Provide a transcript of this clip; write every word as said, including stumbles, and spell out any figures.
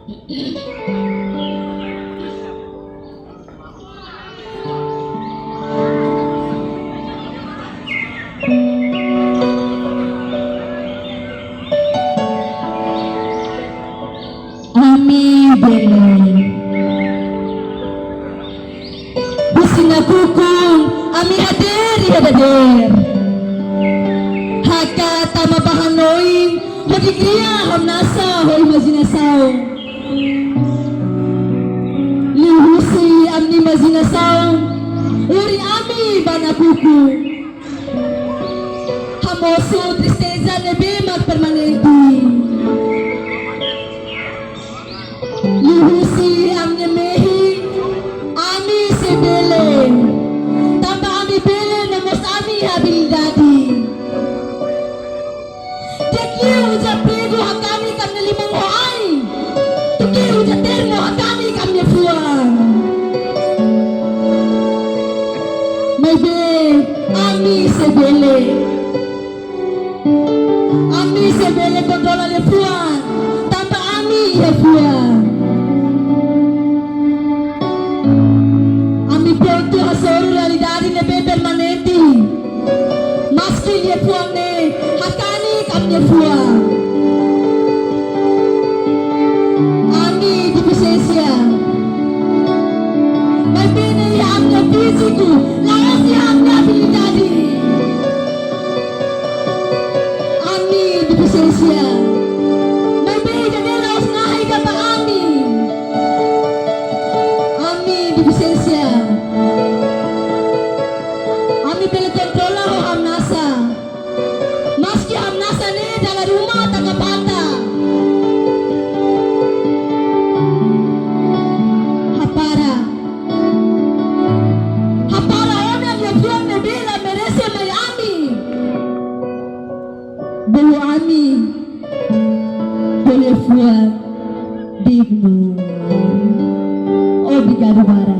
Ami bele. Husi nakukun, ami hadeer iha dadeer. Hakat tama ba hanoin, hodi kria hamnasa ho imajinasaun. Liuhusi ami-nia imajinasaun, lori ami ba nakukun. Hamosu tristeza ne'ebé mak permanente. Liuhusi ami-nia mehi, ami sei bele. Tanba ami bele no mós ami iha abilidade. Di'ak liu uza pregu hakanek ami-nia liman ho ain. Tuku uza termo hakanek ami-nia fuan. Maibé ami sei bele. Ami sei bele kontrola liafuan, tanba ami iha fuan. Ami prontu hasoru realidade ne'ebé permanente. Maski liafuan ne'e hakanek ami-nia fuan. Ami defisiénsia. Maibé ne'e iha ami-nia fíziku, la'ós iha ami-nia abilidade. Ami defisiénsia. Maibé ida-ne'e la'ós nahe ida ba ami. Ami defisiénsia. Ami bele kontrola ho hamnasa. Maski hamnasa ne'e dala ruma taka bata. Hapara. Hapara ona liafuan ne'ebé la merese mai ami. Bolu ami ho liafuan dignu. Obrigadu barak.